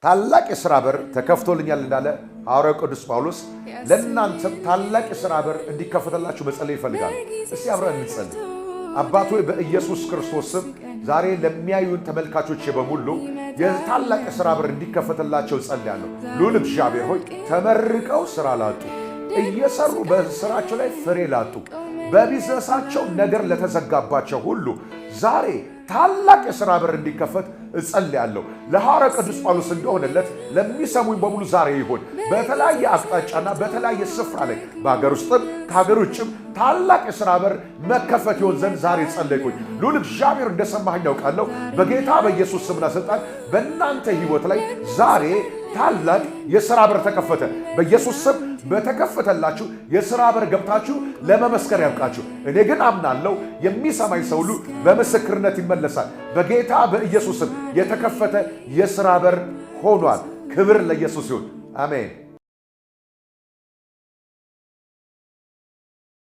ታላቅ የሥራ በር ተከፍቶልኛል እንዳለ ሐዋርያው ቅዱስ ጳውሎስ ለእናንተም ታላቅ የሥራ በር እንዲከፈተላችሁ መጸለይ ይፈልጋል። እስቲ አብረን እንጸልይ። አባት ሆይ፣ በኢየሱስ ክርስቶስ ስም ዛሬ ለሚያዩን ተመልካቾቼ በሙሉ የታላቅ የሥራ በር እንዲከፈትላቸው ጸልያለሁ። ልዑል እግዚአብሔር ሆይ፣ ተመርቀው ሥራ ላጡ፣ እየሰሩ በስራቸው ላይ ፍሬ ላጡ፣ በቢዝነሳቸው ነገር ለተዘጋባቸው ሁሉ ዛሬ ታላቅ የሥራ በር እንዲከፈት እጸልያለሁ። ለሐዋርያው ቅዱስ ጳውሎስ እንደሆነለት ለሚሰሙኝ በሙሉ ዛሬ ይሁን። በተለያየ አቅጣጫና በተለያየ ስፍራ ላይ፣ በሀገር ውስጥም ከሀገር ውጭም ታላቅ የሥራ በር መከፈት ይሆን ዘንድ ዛሬ ጸለይኩኝ። ልዑል እግዚአብሔር እንደሰማኸኝ ያውቃለሁ። በጌታ በኢየሱስ ስምና ስልጣን በእናንተ ሕይወት ላይ ዛሬ ታላቅ የሥራ በር ተከፈተ። በኢየሱስ ስም በተከፈተላችሁ የሥራ በር ገብታችሁ ለመመስከር ያብቃችሁ። እኔ ግን አምናለሁ፣ የሚሰማኝ ሰው ሁሉ በምስክርነት ይመለሳል። በጌታ በኢየሱስ ስም የተከፈተ የሥራ በር ሆኗል። ክብር ለኢየሱስ ይሁን። አሜን።